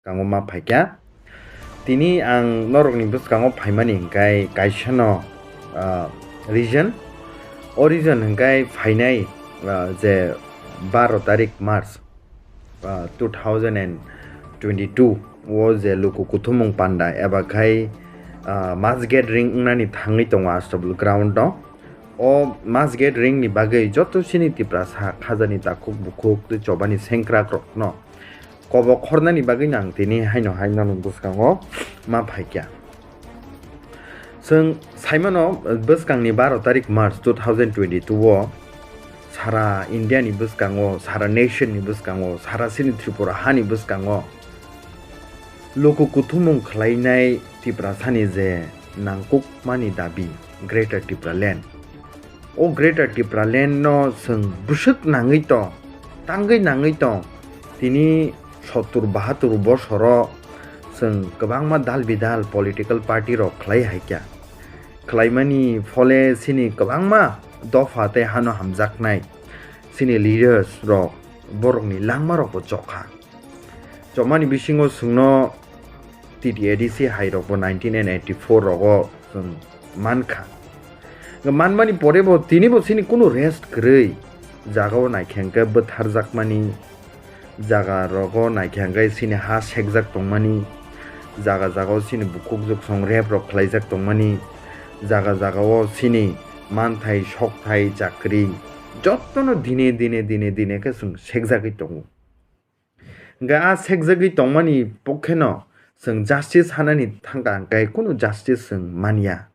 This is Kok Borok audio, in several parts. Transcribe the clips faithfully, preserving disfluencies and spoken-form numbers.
bwskango ma phaikha. Tini ang norokni bwskango phaimani hwnkhe kaisano, ah, reason. O reason hwnkhe phainai, ah, je baro tarik March, ah, two thousand and twenty-two o je luku kuthumung panda eba khai, ah, mass gathering wngnani thangwi tongo Astabul ground o. O mass gathering ni bagwi joto chini Tiprasa khajani takhuk bukhuk tei chobani sengkrak rokno kobok khornani bagwi no ang tini haino hai nokni bwskango ma phaikha. Chwng saimano, bwskangni baro tarik March two thousand twenty-two o sara India ni bwskango, sara nation ni bwskango, sara chini Tripura hani bwskango luku kuthumung khlainai Tiprasani je nangkukmani dabi Greater Tipraland. O Greater Tipraland no chwng bwswk nangwi tong, tangwi nangwi tong. Tini sottur bahattur bosoro chwng kwbangma dal bidal political party rok khlai hai kha. Khlaimani phole chini kwbangma dopha tei hano hamjaknai chini leaders rok borokni langma rokbo chokha. Chomani bisingo chwngno T T A D C hai rokbo nineteen eighty-four rogo chwng mankha. Manmani pore bo tini bo chini kunu rest kwrwi jagao naikhe hwnkhe bwtharjakmani, jaga rogo naikhe hwnkhe chini ha sekjak tongmani, jaga jagao chini bukhuk juksong rep rok khlaijak tongmani, jaga jagao chini manthai sokthai chakri jottono dine dine dine dine khe chwng sekjagwi tongo. Hwnkhe a sekjagwi tongmani pokheno chwng justice hanani thangkha hwnkhe kunu justice chwng manya.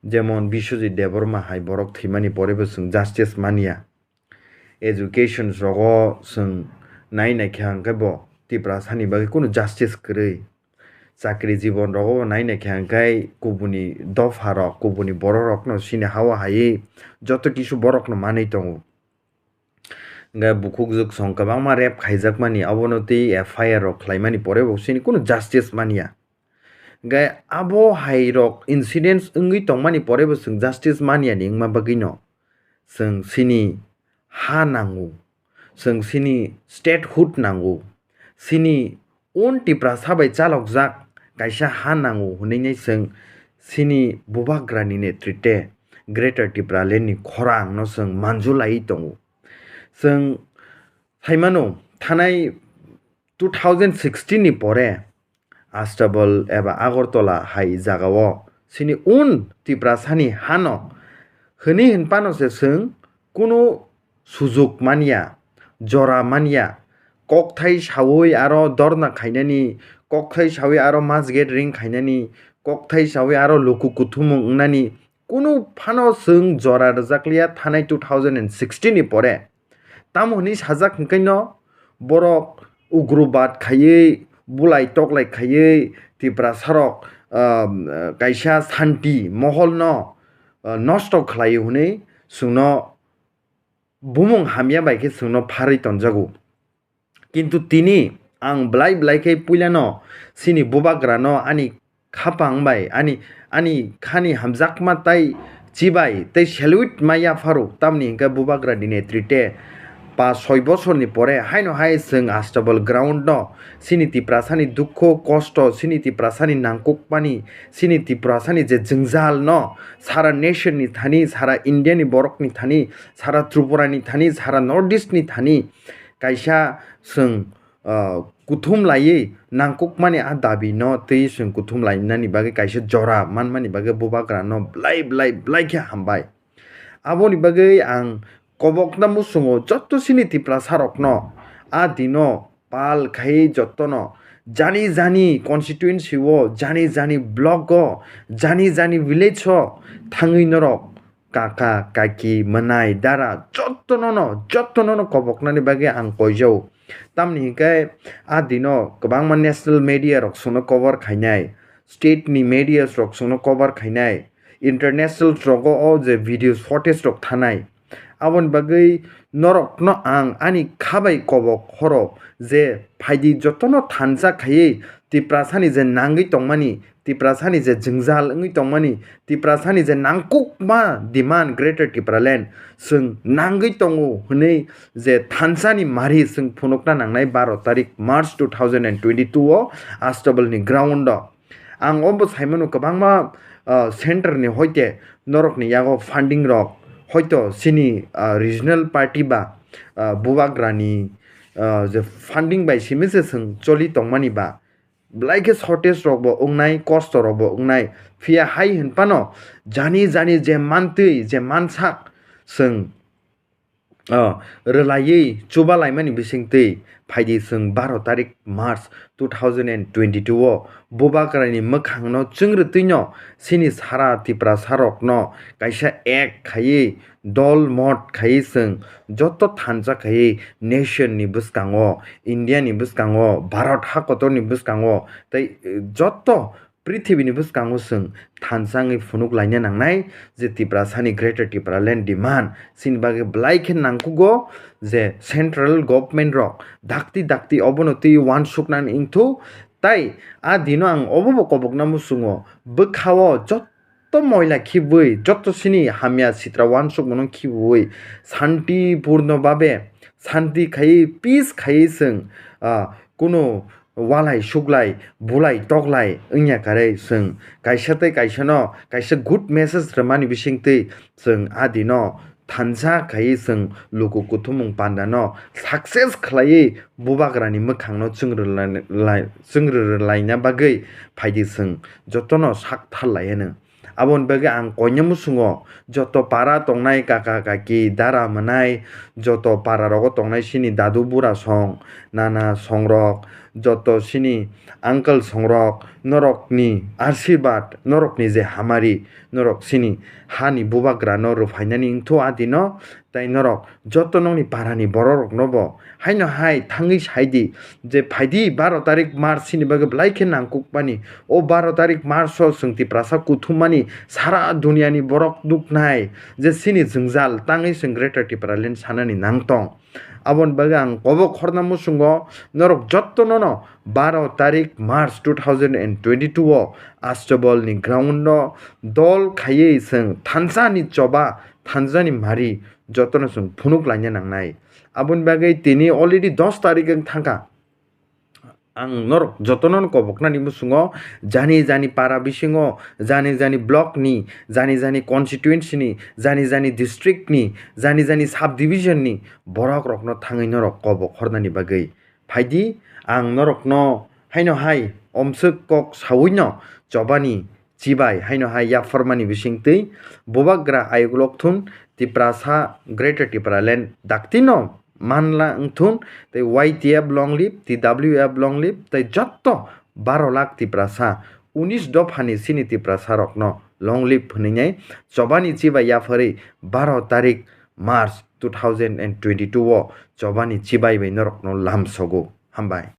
Jemon Biswajit Debbarma hai borok thwimani pore bo chwng justice manya. Education rogo chwng nai naikha hwnkhe bo Tiprasani bagwi kunu justice kwrwi. Chakri jibon rogo bo nai naikha hwnkhe kubuni dopha rok, kubuni borok rokno chini hao hai joto kisu borokno manwi tongo. Hwnkhe bukhuk juksong kwbangma rep khaijakmani, abono tei F I R rok khlaimani pore bo chini kunu justice manya. Hwnkhe abo hai rok incidents wngwi tongmani pore bo chwng justice manya ni wngma bagwi no chwng chini ha nango, chwng chini statehood nango, chini own Tiprasa bai chalokjak kaisa ha nango hwnwi nai chwng chini bubagrani netrite Greater Tipraland ni khorang no chwng manjulaiwi tongo. Chwng saimano thanai two thousand sixteen ni pore Astabal eba Agartala hai jagao chini own Tiprasani hano hwnwi hinphano se chwng kunu sujuk manya, jora manya, kokthai sawi aro dorna khainani, kokthai sawi aro mass gathering khainani, kokthai sawi aro luku kuthumung wngnani kunu phano chwng jora rwjakliya thanai two thousand and sixteen ni pore. Tamo hwnwi sajak hwnkhe no borok ugrobad khaiwi, bulai toklai khaiwi Tiprasarok, um, kaisa santi moholno, uh, nosto khlaio hwnwi chwngno bumung hamya bai khe chwngno pharwi tonjago. Kintu tini ang belai belai khe puilano chini bubagrano ani khapang bai, ani, ani khani hamjakma tai chibai tei salute ma yapharo, tamni hwnkhe bubagrani netrite pa soi bosorni pore haino hai chwng Astabal ground no chini Tiprasani dukho kosto, chini Tiprasani nangkukmani, chini Tiprasani je jwngjal no sara nation ni thani, sara India ni borok ni thani, sara Tripura ni thani, sara North East ni thani kaisa chwng, ah, kuthum laiwi nangkukmani a dabi no twi chwng kuthum lainani bagwi kaisa jora manmani bagwi bubagra no belai belai belai khe hambai. Aboni bagwi ang kobokna muchungo jotto chini Tiprasa rokno a dino pal khai jottono jani jani constituency o, jani jani block o, jani jani village o thangwi norok kaka, kaki, mwnai, dara jottono no, jottono no koboknani bagwi ang koijao. Tamni hinkhe a dino kwbangma national media rok chwngno cover khainai, state ni media rok chwngno cover khainai, international rogo o je video footage rok thanai. Aboni bagwi norokno ang ani khabai kobok horo je phaidi jotono thansa khaiwi Tiprasani je nangwi tongmani Tiprasani je jwngjal wngwi tongmani, Tiprasani je nangkukma demand Greater Tipraland chwng nangwi tongo hwnwi je thansani mari chwng phunukna nangnai baro tarik March two thousand and twenty-two o Astabalni ground o. Ang obo saimano kwbangma, ah, center ni hoite norokni yago funding rok hoito chini, ah, regional party ba, ah, bubagrani, ah, je funding bai simi se chwng choli tongmani ba belai khe shortage rok bo wngnai, kosto rok bo wngnai. Phiya hai hwn phano jani jani je mantwi je mansak chwng, ah, rwlaiwi chuba laimani bisingtwi phaidi chwng baro tarik March two thousand and twenty-two o bubagrani mwkhangno chwngrwtwino chini sara Tiprasa rokno kaisa ek khaiwi dol mot khaiwi chwng joto thansa khaiwi nation ni bwskango, India ni bwskango, Bharat hakotor ni bwskango tei, eh, joto prithibini bwskango chwng thansa wngwi phunuk laina nangnai je Tiprasani Greater Tipraland demand chini bagwi belai khe nangkugo je central government rok dakti dakti obono twi uansuknani wngthu. Tai a dino ang obobo kobokna muchungo bwkhao joto moila khibwi joto chini hamya sitra uansukmano khibwi shanti purno babe shanti khaiwi peace khaiwi chwng, ah, kunu walai suklai bulai toklai wngya karwi chwng kaisa tei kaisano kaisa good message rwmani bisingtwi chwng a dino thansa khaiwi chwng luku kuthumung pandano success khwlaiwi bubagrani mwkhangno chwngrwlai-, lai-, chwngrwrwlaina bagwi phaidi chwng jotono sak thar laianw. Aboni bagwi ang koina muchungo joto para tongnai kaka kaki dara mwnai, joto para rogo tongnai chini dadu bura song, nana songrok, joto chini uncle songrok, norokni ashirbad, norokni je hamari, norok chini hani bubagrano rwphainani wngthu a dino, tei norok joto nokni parani bororokno bo haino hai thangwi sai di je phaidi baro tarik March chini bagwi belai khe nangkukmani. O baro tarik March o chwng Tiprasa kuthummani sara duniani borok nuknai je chini jwngjal tangwi chwng Greater Tipraland sanani nangtong. Aboni bagwi ang kobok khorna muchungo norok jottono no baro tarik March two thousand and twenty-two o Astabalni ground o dol khaiwi chwng thansani choba thanjani mari jotono chwng phunuk laina nangnai. Aboni bagwi tini already dos tarik wng thangkha. Ang norok jotono koboknani muchungo jani jani para bisingo, jani jani block ni, jani jani constituency ni, jani jani district ni, jani jani sub division ni borok rokno thangwi norok kobok hornani bagwi phaidi. Ang norokno haino hai omswk kok sawino chobani chibai haino hai yapharmani bisingtwi bubagra ayuk lokthun Tiprasa Greater Tipraland daktino manla wngthun tei Y T F long live, T W F long live tei jotto baro lakh Tiprasa unis dophani chini Tiprasa rokno long live hwnwi nai chobani chibai yapharwi baro tarik March two thousand and twenty-two o chobani chibai bai norokno lamsogo. Hambai.